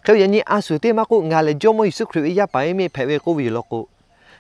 Hk'e ve yaꞈ nyi a shuˍ teˇ maˇ k'oˆ, ngaˬ lehˬ Jawˇmawˇ Yeˍsuˆ Hkriꞈ ve yaˇ paˍ yaˇ miˇ hpehꞈ ve k'oˆ ve yoˬ law k'o,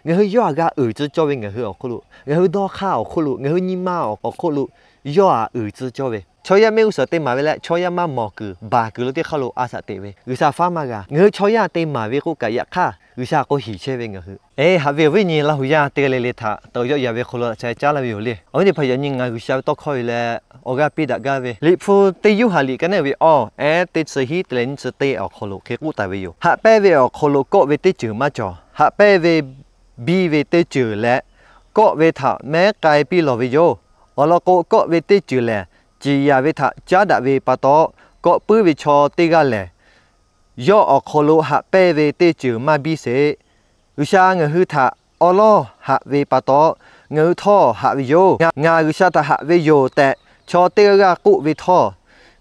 ngaˬ hui yawˇ htaꞈ g'a uiˍ tcuh cawˇ ve, ngaˬ hui awˬ hk'oˆ lo, ngaˬ hui dawˇ hk'aˇ awˬ hk'oˆ lo, ngaˬ hui nyi ma awˬ hk'oˆ lo, yawˇ htaꞈ uiˍ tcuh cawˇ ve. Chaw yaˇ mehˆ g'uˇ suhˍ te maˍ ve leh chaw yaˇ maˇ mawˬ kuiˬ baˬ kuiˬ lo teˇ hk'aˇ lo a shaꞈ teꞈ ve, G'uiˬsha faˉ maˇ g'a. Ngaˬ hui chaw yaˇ te maˍ ve k'oˆ kaꞈ, yaꞈ hk'aˇ G'uiˬsha k'o hiˍ chehˇ ve ngaˬ hui. Eˬ, haꞈ ve awˬ viˉ nyi Laˇ huˍ yaˇ teˇ g'aˇ le le htaꞈ tawˍ yawˆ yaꞈ ve hk'aw lo ca caˉ laˇ ve yoˬ le. Awˬ viˉ teˇ hpaˍ, yaꞈ nyi ngaˬ G'uiˬsha ve tawˇ hkawˇ ve leh awˬ g'aˇ piˇ daꞈ gaˇ ve Liꞈ hpu teˇ Yoˇhanˬ liꞈ ka neˉ ve awˬ ehˉ teˇ chi hiˉ te leh nyiˇ chi teˇ awˬ hk'aw lo hk'e k'oˆ taˍ ve yoˬ. Haꞈ pehnˇ ve awˬ hk'aw lo kawˆ ve teˇ ceuˬ maˇ cawˬ. Haꞈ pehnˇ ve biˇ ve teˇ ceuˬ leh kawˆ ve htaꞈ mehˉ k'ai piˇ lawˬ ve yoˬ. Awˬ lawn k'o, kawˆ ve teˇ ceuˬ lehˬ, ciˍ yanˍ ve htaꞈ caˉ daꞈ ve pa taw, kawˆ puiˉ ve chaw teˇ g'aˇ lehˬ, yawˇ awˬ hk'aw lo haꞈ pehnˇ ve teˇ ceuˬ maˇ biˇ sheˍ. G'uiˬsha ngaˬ hui htaꞈ awˉ lawˉ haꞈ ve pa taw, ngaˬ hui htawˇ haꞈ ve yoˬ. Ngaˬ G'uiˬsha htaꞈ haꞈ ve yoˬ tehꞈ chaw teˇ g'aˇ g'aˇ k'oˆ ve htawˇ,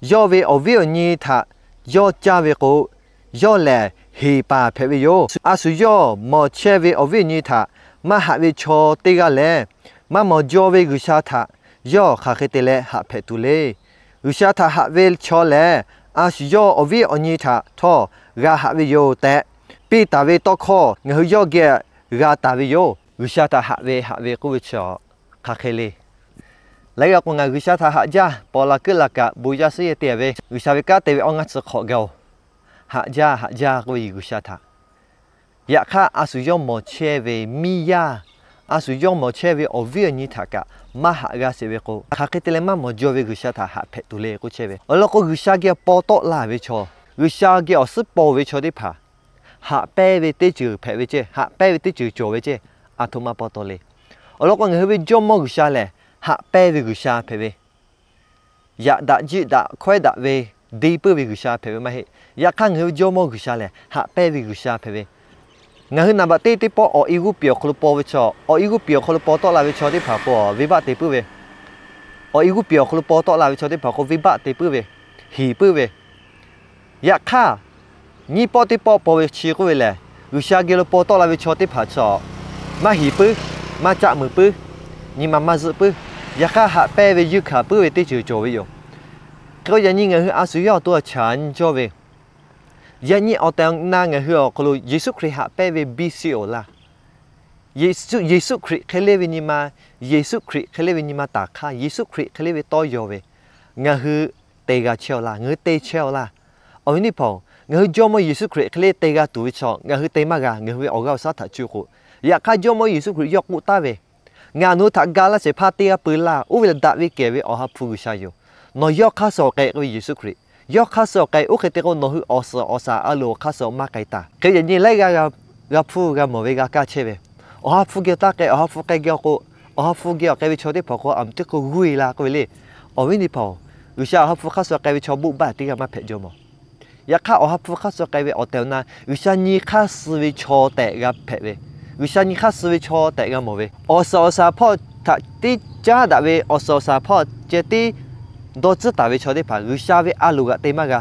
yawˇ ve awˬ viˉ awˬ nyi htaꞈ yawˇ caˇ ve k'o, yawˇ lehˬ heˍ paˍ hpehꞈ ve yoˬ. A shu yawˇ mawˬ chehˇ ve awˬ viˉ awˬ nyi htaꞈ maˇ haꞈ ve chaw teˇ g'aˇ lehˬ, maˇ mawˬ jaw ve G'uiˬsha htaꞈ yawˇ hk'aˬ hk'e te leh haꞈ hpehꞈ tuˬ le. G'uiˬsha htaꞈ haꞈ ve chaw lehˬ, a shu yawˇ awˬ viˉ awˬ nyi htaꞈ htawˇ g'a haꞈ ve yoˬ tehꞈ piˇ taˍ ve tawˇ hkawˇ ngaˬ hui yawˇ geh g'a taˍ ve yoˬ. G'uiˬsha htaꞈ haꞈ ve haꞈ ve k'oˆ ve chi hk'aˬ hk'e le. Laiˉ g'aˇ k'o, ngaˬ G'uiˬsha htaꞈ haꞈ jaˇ, paw la kuiˉ la kaꞈ bon yaˇ suhˉ yehˇ te ve G'uiˬsha ve kanˉ te ve awˬ ngaˇ chi hk'awꞈ gaˬ-oˬ. Haꞈ jaˇ, haꞈ jaˇ k'oˆ ve yoˬ G'uiˬsha htaꞈ. Yaꞈ hk'aˇ, a shu yawˇ mawˬ chehˇ ve miˇ yaˇ, a shu yawˇ mawˬ chehˇ ve awˬ viˉ awˬ nyi htaꞈ kaꞈ maˇ haꞈ g'a sheˍ ve k'o, hk'aˬ hk'e te leh maˇ mawˬ jaw ve G'uiˬsha htaꞈ haꞈ hpehꞈ tuˬ le k'oˆ chehˇ ve. Awˬ lawn k'o, G'uiˬsha geh paw tawˆ la ve chaw, G'uiˬsha geh awˬ suhˉ paw ve chaw teˇ hpaˍ haꞈ pehnˇ ve teˇ ceuˬ hpehꞈ ve ceˇ, haꞈ pehnˇ ve teˇ ceuˬ cawˬ ve ceˇ, aˬ htoꞈ ma pa taw le. Awˬ lawn k'o, ngaˬ hui ve Jawˇmawˇ G'uiˬsha lehˬ haꞈ pehnˇ ve G'uiˬsha hpehꞈ ve, yaꞈ daꞈ jiˆ daꞈ hkawehˉ daꞈ ve de puiˉ ve G'uiˬsha hpehꞈ ve maˇ heˆ. Yaꞈ hk'aˇ, ngaˬ hui ve Jawˇmawˇ G'uiˬsha lehˬ haꞈ pehnˇ ve G'uiˬsha hpehꞈ ve. Ngaˬ hui naˍ baꞈ teˇ teˇ pawˆ awˬ e g'uˇ piˍ awˬ hk'aw lo paw ve chaw, awˬ e g'uˇ piˍ awˬ hk'aw lo paw tawˆ la ve chaw teˇ hpaˍ k'o, venˇbaˆ te puiˉ ve. Awˬ e g'uˇ piˍ awˬ hk'aw lo paw tawˆ la ve chaw teˇ hpaˍ k'o, venˇbaˆ te puiˉ ve, hiˍ puiˉ ve. Yaꞈ hk'aˇ, nyiˇ pawˆ teˇ pawˆ paw ve chi k'oˆ ve lehˬ, G'uiˬsha geh lo paw tawˆ la ve chaw teˇ hpaˍ chi maˇ hiˍ puiˉ, maˇ caˆ muiˍ puiˉ, nyi ma maˇ zuhˆ puiˉ. Yaꞈ hk'aˇ, haꞈ pehnˇ ve yeunˇ hkanˍ puiˉ ve teˇ ceuˬ cawˬ ve yoˬ. Hk'e k'o, yaꞈ nyi ngaˬ hui a shu yawˇ awˬ to a chaꞈ nyi cawˇ ve, yaꞈ nyi awˬ tehˬ awˬ na ngaˬ hui awˬ hk'aw lo Yeˍsuˆ Hkriꞈ haꞈ pehnˇ ve biˇ shiˍ-oˬ laˇ. Yeˍsuˆ, Yeˍsuˆ Hkriꞈ hk'e le ve nyi ma, Yeˍsuˆ Hkriꞈ hk'e le ve nyi ma taˍ hk'aˇ, Yeˍsuˆ Hkriꞈ hk'e le ve tawˇ yaw ve, ngaˬ hui te g'a chehˇ-aw laˇ, ngaˬ hui te chehˇ-aw laˇ. Awˬ viˉ teˇ hpaˍ-oˬ, ngaˬ hui Jawˇmawˇ Yeˍsuˆ Hkriꞈ hk'e le te g'a tuˬ ve chaw ngaˬ hui te maˇ g'a, ngaˬ hui ve awˬ g'aˇ awˬ shaˉ htaꞈ cuˇ k'o, yaꞈ hk'aˇ Jawˇmawˇ Yeˍsuˆ Hkriꞈ yawˇ k'oˆ taˍ ve, Ngaˬ nawˬ hui htaꞈ ga laˇ shehˍ hpaˇ teˇ g'aˇ peu laˇ. Oˇ ve lehˬ daꞈ ve kehˬ ve Awˬ ha hpu G'uiˬsha yoˬ. Nawˬ yawˇ hk'aˇ suh awˬ k'ai k'oˆ ve Yeˍsuˆ Hkriꞈ. Yawˇ hk'aˇ suh awˬ k'ai, oˇ hk'e te k'o nawˬ hui awˬ suhˍ awˬ shaˍ a loˍ awˬ hk'aˇ suh maˇ k'ai taˍ. Hk'e yaꞈ nyi laiˉ g'aˇ g'a hpuˇ g'a mawˬ ve g'a kaˇ chehˇ ve, Awˬ ha hpu geh taˇ k'ai, Awˬ ha hpu k'ai geh k'o, Awˬ ha hpu geh awˬ k'ai ve chaw teˇ hpaˍ k'o, a meuꞈ teˇ hk'o g'uˇ-e la k'oˆ ve le. Awˬ viˉ teˇ hpaˍ-oˬ, G'uiˬsha Awˬ ha hpu hk'aˇ suh k'ai ve chaw buˆ baˇ teˇ g'aˇ maˇ hpehꞈ jaw mawˬ. Yaꞈ hk'aˇ, Awˬ ha hpu hk'aˇ suh k'ai ve awˬ tehˬ awˬ na G'uiˬsha nyi hk'aˇ suh ve chaw tehꞈ g'a hpehꞈ ve, G'uiˬsha nyi hk'aˇ suh ve chaw tehꞈ g'a mawˬ ve, awˬ suhˍ awˬ shaˍ hpawˇ htaꞈ teˇ caˉ daꞈ ve, awˬ suhˍ awˬ shaˍ hpawˇ ceh tiˉ dawˇ tcuhˉ taˍ ve chaw teˇ hpaˍ G'uiˬsha ve a loˍ g'aꞈ te maˇ g'a.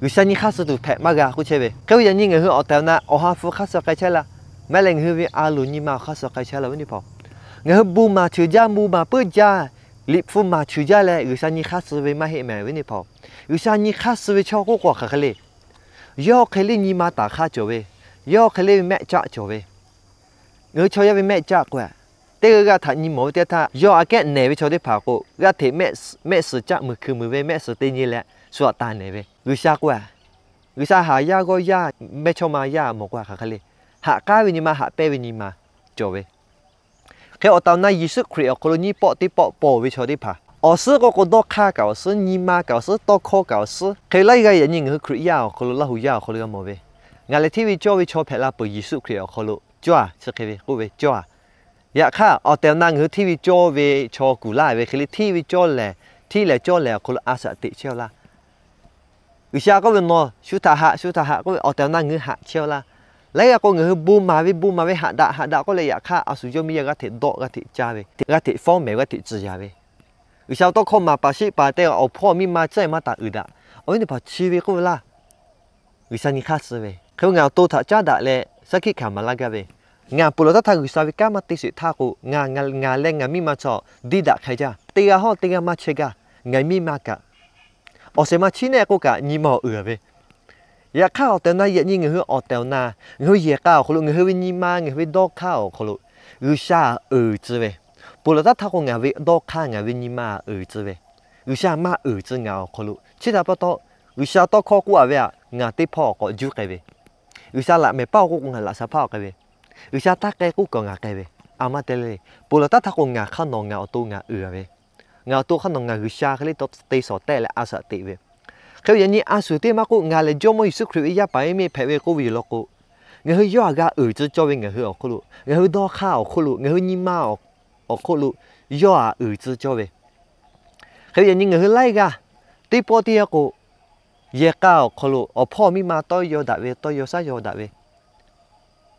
G'uiˬsha nyi hk'aˇ suh tuˬ hpehꞈ maˇ g'a k'oˆ chehˇ ve. Hk'e ve yaꞈ nyi ngaˬ hui awˬ tehˬ awˬ na Awˬ ha hpu hk'aˇ suh k'ai chehˇ laˇ, maˇ heˆ leh ngaˬ hui ve a loˍ nyi ma awˬ hk'aˇ suh k'ai chehˇ laˇ ve teˇ hpaˍ. Ngaˬ hui bon maˍ cheuˬ jaˇ, bon maˍ puiˉ jaˇ, Liꞈ hpu maˍ cheuˬ jaˇ leh G'uiˬsha nyi hk'aˇ suh ve maˇ heˆ mehˍ ve teˇ hpaˍ. G'uiˬsha nyi hk'aˇ suh ve chaw k'oˆ k'o hk'aˬ hk'e le. Yawˇ hk'e le nyi ma taˍ hk'aˇ cawˬ ve, yawˇ hk'e le ve mehˆ caˆ cawˬ ve, ngaˬ hui chaw yaˇ ve mehˆ caˆ k'o, teˇ g'aˇ g'aˇ htaꞈ nyi mawˬ ve teˇ htaˇ, yawˇ aꞈ kehˉ nehˬ ve chaw teˇ hpaˍ k'o, g'aˇ hteꞈ mehˆ suhˍ caˆ muiˬ hkui muiˬ ve mehˆ suhˍ teˇ nyi leh shu aꞈ taˍ nehˬ ve. G'uiˬsha k'o, G'uiˬsha haˍ yaˇ g'awˇ yaˇ mehˇchawˇma yaˇ mawˬ k'o hk'aˬ hk'e le. Haꞈ k'aˉ ve nyi ma, haꞈ pehnˇ ve nyi ma cawˬ ve. Hk'e awˬ tehˬ awˬ na Yeˍsuˆ Hkriꞈ awˬ hk'aw lo nyiˇ pawˆ teˇ pawˆ paw ve chaw teˇ hpaˍ, awˬ suhˉ k'oˆ k'o dawˇ hk'aˇ kaꞈ awˬ suhˉ, nyi ma kaꞈ awˬ suhˉ, tawˇ hkawˇ kaꞈ awˬ suhˉ. Hk'e laiˉ g'aˇ yaꞈ nyi ngaˬ hui Hkriꞈ yaˇ awˬ hk'aw lo, Laˇ huˍ yaˇ awˬ hk'aw lo g'a mawˬ ve, ngaˬ lehˬ hteˇ ve cawˇ ve chaw hpehꞈ la peuˬ Yeˍsuˆ Hkriꞈ awˬ hk'aw lo cawˇ-a chi hk'e ve k'oˆ ve cawˇ-a. Yaꞈ hk'aˇ, awˬ tehˬ awˬ na ngaˬ hui hteˇ ve cawˇ ve chaw kuˬ laˇ ve hk'e le, hteˇ ve cawˇ lehˬ, hteˇ lehˬ cawˇ lehˬ awˬ hk'aw lo a shaꞈ teꞈ chehˇ-aw laˇ. G'uiˬsha k'oˆ ve, Nawˬ shu htaꞈ haꞈ, shu htaꞈ haꞈ k'oˆ ve, awˬ tehˬ awˬ na ngaˬ hui haꞈ chehˇ-aw laˇ. Laiˉ g'aˇ k'o, ngaˬ hui bon maˍ ve, bon maˍ ve, haꞈ daꞈ haꞈ daꞈ k'oˆ leh, yaꞈ hk'aˇ a shu yawˇ miˇ yaˇ g'aˇ hteꞈ dawˆ, g'aˇ hteꞈ caˇ ve, g'aˇ hteꞈ fawˉ mehˍ, g'aˇ hteꞈ tcuhˍ yaˍ ve, G'uiˬsha ve tawˇ hkawˇ maˍ paˍ sheˆ paˍ tehꞈ awˬ hpawˇ miˇ ma caˇ-e maˇ taˍ uiˍ daꞈ. Awˬ viˉ teˇ hpaˍ chi ve k'oˆ ve laˇ. G'uiˬsha nyi hk'aˇ suh ve hk'e ve ngaˬ awˬ to htaꞈ caˉ daꞈ leh shaˉ hkiˆ hkanˍ maˍ laˇ gaˇ ve, ngaˬ peuˬ lawˬ htaˇ htaˇ G'uiˬsha ve kanˉ maˇ te sheˍ htaˇ k'o, ngaˬ leh ngaˬ miˇ ma chaw diˇ daꞈ hk'a jaˇ. Teˇ g'aˇ hawˉ teˇ g'aˇ maˇ chehˇ gaˇ. Ngaˬ miˇ ma kaꞈ awˬ shehˍ ma chiˉ nehˆ k'oˆ kaꞈ nyi ma awˬ uiˍ-a ve, Yaꞈ hk'aˇ awˬ tehˬ awˬ na yaꞈ nyi ngaˬ hui awˬ tehˬ awˬ na, ngaˬ hui yehˬ k'a awˬ hk'aw lo, ngaˬ hui ve nyi ma, ngaˬ hui ve dawˇ hk'aˇ awˬ hk'aw lo G'uiˬsha uiˍ tcuh ve, ponˬ laˬ taˇ htaˇ k'o ngaˬ ve dawˇ hk'aˇ ngaˬ ve nyi ma uiˍ tcuh ve, G'uiˬsha maˇ uiˍ tcuh ngaˬ awˬ hk'aw lo. Chi htaꞈ pa taw, G'uiˬsha tawˇ hkawˇ k'oˆ a ve htaꞈ ngaˬ teˇ hpawˇ k'awꞈ juˇ k'ai ve, G'uiˬsha laꞈ mehˍ paˇ k'oˆ k'o ngaˬ laꞈ sha hpaˇ k'ai ve, G'uiˬsha taˇ k'ai k'oˆ kaꞈ ngaˬ k'ai ve, a maˇ te le. Ponˬ laˬ taˇ htaˇ k'o ngaˬ hk'aˇ nawˬ ngaˬ awˬ to ngaˬ uiˍ ve, ngaˬ awˬ to hk'aˇ nawˬ ngaˬ G'uiˬsha hk'e le taw te shawˍ tehˆ leh a shaꞈ teꞈ ve. Hk'e ve yaꞈ nyi a shuˍ teˇ maˇ k'oˆ, ngaˬ lehˬ Jawˇmawˇ Yeˍsuˆ Hkriꞈ ve yaˇ paˍ yaˇ miˇ hpehꞈ ve k'oˆ ve yoˬ law k'o, ngaˬ hui yawˇ htaꞈ g'a uiˍ tcuh cawˇ ve, ngaˬ hui awˬ hk'oˆ lo, ngaˬ hui dawˇ hk'aˇ awˬ hk'oˆ lo, ngaˬ hui nyi ma awˬ hk'oˆ lo yawˇ htaꞈ uiˍ tcuh cawˇ ve. Hk'e ve yaꞈ nyi ngaˬ hui laiˉ g'aˇ teˇ pawˆ teˇ yanˇ k'o, yehˬ k'a awˬ hk'aw lo awˬ hpawˇ miˇ ma tawˇ yaw daꞈ ve, tawˇ yaw shaˉ yaw daꞈ ve,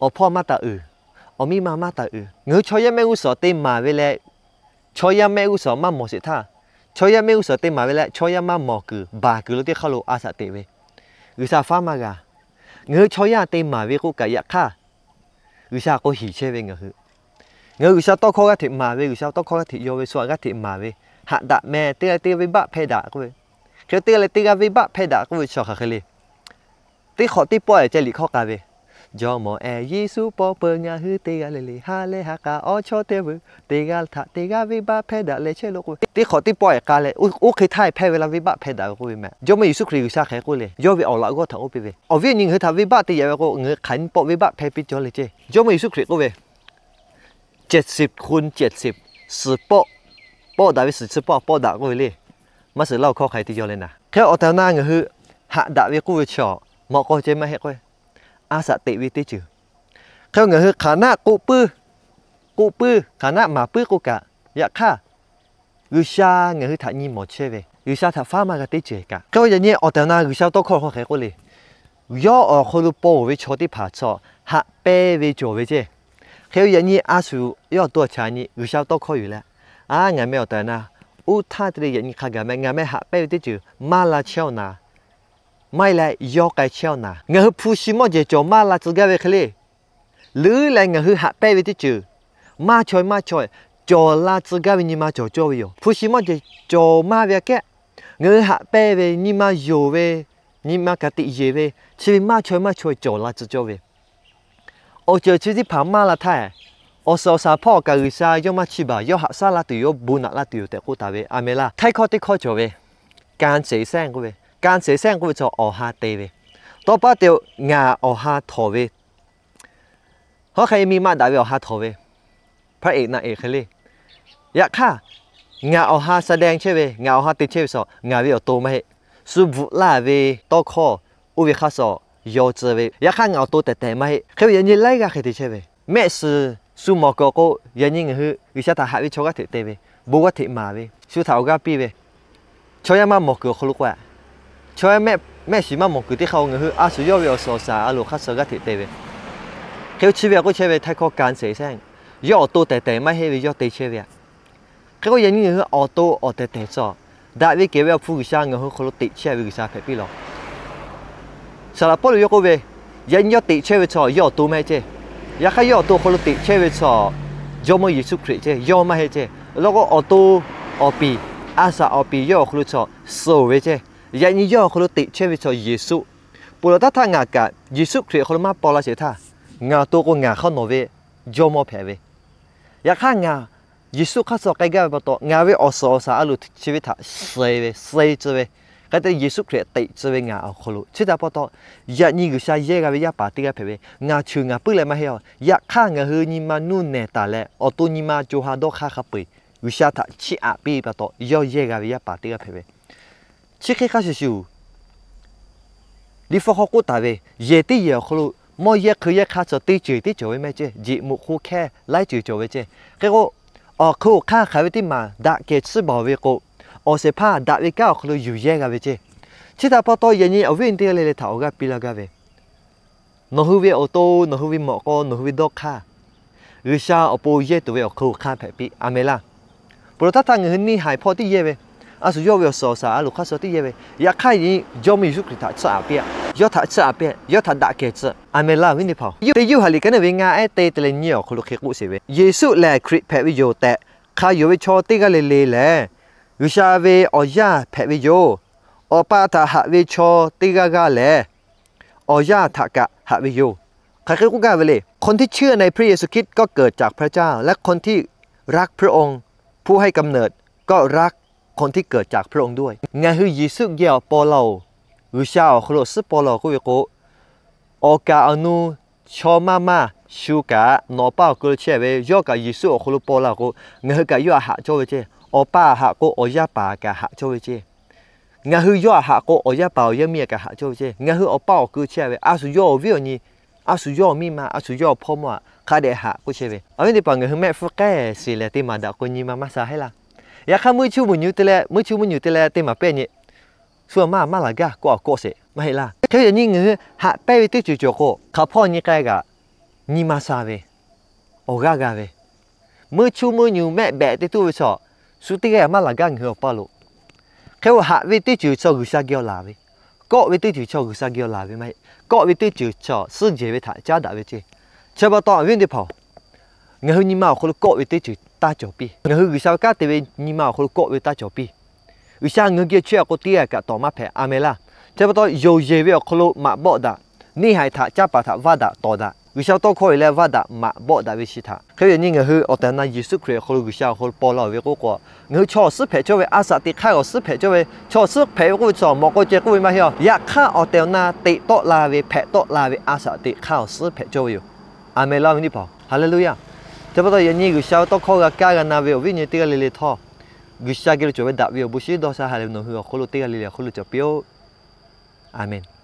awˬ hpawˇ maˇ taꞈ uiˍ, awˬ miˇ ma maˇ taꞈ uiˍ. Ngaˬ hui chaw yaˇ mehˆ g'uˇ suhˍ te maˍ ve leh, chaw yaˇ mehˆ g'uˇ suhˍ maˇ mawˬ sheˍ htaˇ, chaw yaˇ mehˆ g'uˇ suhˍ te maˍ ve leh chaw yaˇ maˇ mawˬ kuiˬ baˬ kuiˬ lo teˇ hk'aˇ lo a shaꞈ teꞈ ve, G'uiˬsha faˉ maˇ g'a. Ngaˬ hui chaw yaˇ te maˍ ve k'oˆ kaꞈ yaꞈ hk'aˇ, G'uiˬsha k'o hiˍ chehˇ ve ngaˬ hui. Ngaˬ hui G'uiˬsha tawˇ hkawˇ g'aˇ hteꞈ maˍ ve, G'uiˬsha tawˇ hkawˇ g'aˇ hteꞈ yaw ve, shu htaꞈ g'aˇ hteꞈ maˍ ve, haꞈ daꞈ meh teˇ g'aˇ leh teˇ g'aˇ venˇbaˆ hpehˇ daꞈ k'oˆ ve. Hk'e te g'aˇ leh teˇ g'aˇ venˇbaˆ hpehˇ daꞈ k'oˆ ve chi hk'aˬ hk'e le. Teˇ hk'awꞈ teˇ pawˆ-e ceh liꞈ hkawˇ k'a ve, Jawˇmawˇ-e Yeˍsuˆ paw peuˬ ngaˬ hui teˇ g'aˇ le le ha leh ha k'a awˬ chawˇ teˇ veuˬ teˇ g'aˇ htaꞈ teˇ g'aˇ venˇbaˆ hpehˇ daꞈ leh chehˇ lo k'oˆ ve. Teˇ hk'awꞈ teˇ pawˆ-e k'a leh, oˇ hk'e htaˇ hpehˇ ve la venˇbaˆ hpehˇ daꞈ ve k'oˆ ve meh. Jawˇmawˇ Yeˍsuˆ Hkriꞈ G'uiˬsha hk'e k'oˆ le, yawˇ ve awˬ laꞈ g'awˇ htaꞈ oˇ piˇ ve, awˬ viˉ awˬ nyi ngaˬ hui htaꞈ venˇbaˆ te yaꞈ ve k'o, ngaˬ hui hk'aˬ nyi pawˆ venˇbaˆ hpehˇ piˇ cawˇ le ceh. Jawˇmawˇ Yeˍsuˆ Hkriꞈ k'oˆ ve, เจ็ดสิบคูณเจ็ดสิบ suhˍ pawˆ, pawˆ daꞈ ve suhˍ chi pawˆ pawˆ daꞈ k'oˆ ve le. Maˇ suhˍ laˇ awˬ hkawˇ hk'aˬ hk'e te yaw le naˍ. Hk'e awˬ tehˬ awˬ na ngaˬ hui haꞈ daꞈ ve k'oˆ ve chi, mawꞈ k'aw ceh maˇ heˆ k'o, a shaꞈ teꞈ ve teˇ ceuˬ. Hk'e ngaˬ hui hk'aˬ naˆ k'oˆ puiˉ, k'oˆ puiˉ, hk'aˬ naˆ maˍ puiˉ k'oˆ kaꞈ, yaꞈ hk'aˇ G'uiˬsha ngaˬ hui htaꞈ nyi mawˬ chehˇ ve, G'uiˬsha htaꞈ faˉ maˇ g'a teˇ ceuˬ kaꞈ. Hk'e yaꞈ nyi awˬ tehˬ awˬ na G'uiˬsha tawˇ hkawˇ hk'aˬ hk'e k'oˆ le, yawˇ awˬ hk'aw lo paw ve chaw teˇ hpaˍ chaw haꞈ pehnˇ ve cawˬ ve ceh. Hk'e yaꞈ nyi a shuˍ yawˇ awˬ to awˬ cha nyi G'uiˬsha tawˇ hkawˇ yoˬ leh, a ngaˬ meh awˬ tehˬ awˬ na, uˉ htaˇ te leh yaꞈ nyi hk'a gaˬ meh ngaˬ meh haꞈ pehnˇ ve teˇ ceuˬ maˇ la chehˇ awˬ na, maˇ heˆ leh yawˇ k'ai chehˇ awˬ na, ngaˬ hui hpu shi mawˇ jehˬ cawˬ maˇ la tcuh gaˇ ve hk'e le. Leuˉ leh ngaˬ hui haꞈ pehnˇ ve teˇ ceuˬ maˇ chaweh maˇ chaweh cawˬ la tcuh gaˇ ve nyi ma cawˬ cawˇ ve yoˬ. Hpu shi mawˇ jehˬ cawˬ maˇ ve aꞈ kehˉ, ngaˬ hui haꞈ pehnˇ ve nyi ma yonˍ ve, nyi ma ka tiꞈ yeˬ ve, chi ve maˇ chaweh maˇ chaweh cawˬ la tcuh cawˇ ve. Awˬ ceuˬ chi teˇ hpaˍ maˇ la htaˇ, awˬ suhˍ awˬ shaˍ hpawˇ awˬ kaꞈ G'uiˬsha yawˇ maˇ chiˇ baˬ, yawˇ haꞈ shaˉ laˇ tuˬ yoˬ, bon naꞈ laˇ tuˬ yoˬ tehꞈ k'oˆ taˍ ve, a meh laˇ. Htaiˇ hkawˇ teˇ hkawˇ cawˬ ve, การเสแสร้ง k'oˆ ve, การเสแสร้ง k'oˆ ve chaw awˬ ha te ve, tawˇ paˉ te-o, ngaˬ awˬ ha htawnˍ ve, hawˉ hk'e miˇ maˆ daꞈ ve awˬ ha htawnˍ ve, พระเอก นางเอก hk'e le. Yaꞈ hk'aˇ, ngaˬ awˬ ha แสดง chehˇ ve, ngaˬ awˬ ha te chehˇ ve chaw ngaˬ ve awˬ to maˇ heˆ. Shu bvuhꞈ laˇ ve tawˇ hkawˇ oˇ ve hk'aˇ suh yaw tcuh ve, yaꞈ hk'aˇ ngaˬ awˬ to tehˬ tehˬ maˇ heˆ. Hk'e ve yaꞈ nyi laiˉ g'aˇ hk'e te chehˇ ve, mehˆ shiˍ shu mawˬ kuiˬ k'o, yaꞈ nyi ngaˬ hui G'uiˬsha htaꞈ haꞈ ve chaw g'aˇ hteꞈ te ve, bon g'aˇ hteꞈ maˍ ve, shu htaꞈ awˬ g'aˇ piˇ ve, chaw yaˇ maˇ mawˬ kuiˬ awˬ hk'aw lo k'o, chaw yaˇ mehˆ shiˍ maˇ mawˬ kuiˬ teˇ hk'aˇ-o ngaˬ hui a shuˍ yawˇ ve awˬ suhˍ awˬ shaˍ a loˍ hk'aˇ suh g'aˇ hteꞈ te ve. Hk'e chi ve k'o chehˇ ve ไทย hkawˇ การเสแสร้ง, yawˇ awˬ to tehˬ tehˬ maˇ heˆ ve yawˇ te chehˇ ve aꞈ. Hk'e k'o yaꞈ nyi ngaˬ hui awˬ to awˬ tehˬ tehˬ chaw, daꞈ ve kehˬ ve awˬ hpu G'uiˬsha ngaˬ hui hk'aw lo teꞈ chehˇ ve G'uiˬsha hpehꞈ piˇ lawˬ. Saˍ laꞈ Pawˇluꞈ yawˇ k'oˆ ve, yaꞈ nyi yawˇ teꞈ chehˇ ve chaw yawˇ awˬ to maˇ heˆ ceh. Yaꞈ hk'aˇ yawˇ awˬ to hk'aw lo teꞈ chehˇ ve chaw Jawˇmawˇ Yeˍsuˆ Hkriꞈ ceh, yawˇ maˇ heˆ ceh. Law k'o awˬ to awˬ piˍ, a shaꞈ awˬ piˍ yawˇ awˬ hk'aw lo chaw suh-oˬ ve ceh. Yaꞈ nyi yawˇ awˬ hk'aw lo teꞈ chehˇ ve chaw Yeˍsuˆ. Ponˬ laˬ taˇ htaˇ ngaˬ kaꞈ Yeˍsuˆ Hkriꞈ awˬ hk'aw lo maˇ paw la sheˍ htaˇ, ngaˬ awˬ to k'o ngaˬ hk'aˇ nawˬ ve Jawˇmawˇ hpehꞈ ve. Yaꞈ hk'aˇ ngaˬ Yeˍsuˆ hk'aˇ suh k'ai gaˇ ve pa taw, ngaˬ ve awˬ suhˍ awˬ shaˍ a loˍ chi ve htaꞈ suh ve, suh tcuh ve, hk'e te Yeˍsuˆ Hkriꞈ teꞈ tcuh ve ngaˬ awˬ hk'aw lo. Chi htaꞈ pa taw, yaꞈ nyi G'uiˬsha yehˇ g'a ve yaˇ paˍ teˇ g'aˇ hpehꞈ ve, ngaˬ cheuˬ ngaˬ puiˉ leh maˇ heˆ-a. Yaꞈ hk'aˇ ngaˬ hui nyi ma nuˇ nehˬ taˍ leh awˬ to nyi ma co ha dawˇ hk'aˇ hk'a peu-eˬ G'uiˬsha htaꞈ chiˇ aꞈ piˇ pa taw, yawˇ yehˇ g'a ve yaˇ paˍ teˇ g'aˇ hpehꞈ ve. Chi hk'e hk'a shuˍ shuˍ, Liꞈ hpu hk'aw k'oˆ taˍ ve, yehˬ teˇ yehˬ awˬ hk'aw lo mawˇ yehˇ hk'eun yehˇ hk'aˇ tcuh teˇ ceuˬ teˇ cawˬ ve meh ceh, jeꞈ muꞈ hk'o hkehˇ laiˉ ceuˬ cawˬ ve ceh. Hk'e k'o, awˬ hk'eun awˬ hk'aˇ hk'aˬ ve teˇ maˬ daꞈ kehˬ tsuhˇ baˬ ve k'o, awˬ shehˍ hpaˇ daꞈ ve kanˉ awˬ hk'aw lo yuˬ yehˇ g'a ve ceh. Chi htaꞈ pa taw yaꞈ nyi awˬ viˉ awˬ nyi teˇ g'aˇ le le htaꞈ awˬ g'aˇ piˇ laˇ gaˇ ve, nawˬ hui ve awˬ to, nawˬ hui ve mawꞈ k'aw, nawˬ hui ve dawˇ hk'aˇ, G'uiˬsha awˬ pon yehˇ tuˬ ve awˬ hk'eun awˬ hk'aˇ hpehꞈ piˇ. A meh laˇ. Ponˬ laˬ taˇ htaˇ ngaˬ hui neˇ haiˬ hpawˇ tiˉ yehˇ ve, a shuˍ yawˇ ve awˬ suhˍ awˬ shaˍ a loˍ hk'aˇ suh tiˉ yehˇ ve, yaꞈ hk'aˇ yaꞈ nyi Jawˇmawˇ Yeˍsuˆ Hkriꞈ htaꞈ tsuhˇ aꞈ piˇ-a. Yawˇ htaꞈ tsuhˇ aꞈ piˇ, yawˇ htaꞈ daꞈ kehˬ tcuh. A meh laˇ viˉ teˇ hpaˍ-oˬ, teˇ Yoˇhanˬ liꞈ ka naˇ ve ngaˇ ehˉ te te leh nyiˇ awˬ hk'aw lo hk'e k'oˆ sheˍ ve, Yeˍsuˆ lehˬ Hkriꞈ hpehꞈ ve yoˬ tehꞈ hk'a yonˍ ve chaw teˇ g'aˇ le le lehˬ, G'uiˬsha ve awˬ yaˇ hpehꞈ ve yoˬ. Awˬ pa htaꞈ haꞈ ve chaw teˇ g'aˇ g'aˇ lehˬ, awˬ yanˇ htaꞈ kaꞈ haꞈ ve yoˬ. Hk'aˬ hk'e k'oˆ gaˇ ve le, คนที่เชื่อในพระเยซูคริสต์ก็เกิดจากพระเจ้า และคนที่รักพระองค์ ผู้ให้กำเนิด ก็รักคนที่เกิดจากพระองค์ด้วย Ngaˬ hui Yeˍsuˆ geh awˬ paw laˇ-oˬ, G'uiˬsha awˬ hk'aw lo suhˉ paw laˇ-oˬ k'oˆ ve k'o, awˬ kaˍ awˬ nu chaw maˇ maˇ shu kaꞈ nawˬ awˬ paˇ awˬ keu lo chehˇ ve, yawˇ kaꞈ Yeˍsuˆ awˬ hk'aw lo paw laˇ k'o, ngaˬ hui kaꞈ yawˇ htaꞈ haꞈ cawˇ ve ceˇ. Awˬ paˇ htaꞈ haꞈ k'o, awˬ yaˇ paˍ kaꞈ haꞈ cawˇ ve ceˇ. Ngaˬ hui yawˇ htaꞈ haꞈ k'o, awˬ yaˇ paˍ awˬ yaˇ miˇ kaꞈ haꞈ cawˇ ve ceˇ. Ngaˬ hui awˬ paˇ awˬ keu chehˇ ve, a shu yawˇ awˬ viˉ awˬ nyi, a shu yawˇ awˬ miˇ ma, a shu yawˇ awˬ hpawˇ mawˇ htaꞈ hk'a dehꞈ haꞈ k'oˆ chehˇ ve. Awˬ viˉ teˇ hpaˍ, ngaˬ hui mehˆ hpfuhˇ k'ehˇ sheˍ lehˬ, teˇ maˬ daꞈ k'o nyi ma maˇ sha heˆ laˇ. Yaꞈ hk'aˇ, meuˇ chuˇ meuˇ nyi teˇ leh, meuˇ chuˇ meuˇ nyi teˇ leh teˇ maˬ pehˇ nyi, shu maˇ maˇ laˬ gaˇ kawˆ a kawˆ sheˍ maˇ heˆ laˇ. Hk'e ve yaꞈ nyi ngaˬ hui haꞈ pehnˇ ve teˇ ceuˬ cawˬ k'o, hk'aˬ hpawˇ nyi k'ai kaꞈ nyi ma sha ve, awˬ g'aˇ g'a ve, meuˇ chuˇ meuˇ nyi mehˆ behꞈ te tuˬ ve chaw, shu teˇ g'aˇ maˇ laˬ gaˇ ngaˬ hui awˬ paˇ lo. Hk'e k'o, haꞈ ve teˇ ceuˬ chaw G'uiˬsha geh awˬ laˬ ve, kawˆ ve teˇ ceuˬ chaw G'uiˬsha geh awˬ laˬ ve maˇ heˆ. Kawˆ ve teˇ ceuˬ chaw suhˉ jehˬ ve htaꞈ caˉ daꞈ ve ceˇ. Chi pa taw awˬ viˉ teˇ hpaˍ-oˬ, ngaˬ hui nyi ma awˬ hk'aw lo kawˆ ve teˇ ceuˬ taˇ cawˬ piˇ. Ngaˬ hui G'uiˬsha ve kanˉ te ve nyi ma awˬ hk'aw lo kawˆ ve taˇ cawˬ piˇ. G'uiˬsha ngaˬ hui geh chehˇ k'o, teˇ g'aˇ kaꞈ tawˍ maˇ hpehꞈ. Aˬ mehˍ laˇ. Chi pa taw, yonˍ yeˬ ve awˬ hk'aw lo maꞈ bawˆ daꞈ, neˇ haiˬ htaꞈ caˇ paˍ htaꞈ vaˇ daꞈ tawˍ daꞈ, G'uiˬsha ve tawˇ hkawˇ ve leh vaˇ daꞈ maꞈ bawˆ daꞈ ve chi htaꞈ. Hk'e ve yaꞈ nyi ngaˬ hui awˬ tehˬ awˬ na Yeˍsuˆ Hkriꞈ awˬ hk'aw lo G'uiˬsha awˬ hk'aw lo paw la ve k'oˆ k'o, ngaˬ hui chaw awˬ suhˉ hpehꞈ cawˇ ve, a shaꞈ teꞈ hk'aˇ awˬ suhˉ hpehꞈ cawˇ ve, chaw awˬ suhˉ hpehꞈ ve k'oˆ ve chaw mawꞈ k'o ceh k'oˆ ve maˇ heˆ-oˬ. Yaꞈ hk'aˇ awˬ tehˬ awˬ na teꞈ tawˆ la ve, hpehꞈ tawˆ la ve a shaꞈ teꞈ hk'aˇ awˬ suhˉ hpehꞈ cawˇ ve yoˬ. Aˬ mehˍ laˇ ve teˇ hpaˍ. Haˍleˍluˆyaˇ. Chi pa taw yaꞈ nyi G'uiˬsha ve tawˇ hkawˇ g'a kaˇ g'a na ve awˬ viˉ nyi teˇ g'aˇ le le htawˇ, G'uiˬsha geh lo cawˬ ve daꞈ ve awˬ bon shinˉ dawˇ sha ha lehˬ ve nawˬ hui awˬ hk'aw lo teˇ g'aˇ le le awˬ hk'aw lo cawˬ piˇ-oˆ. Aˍmenˍ.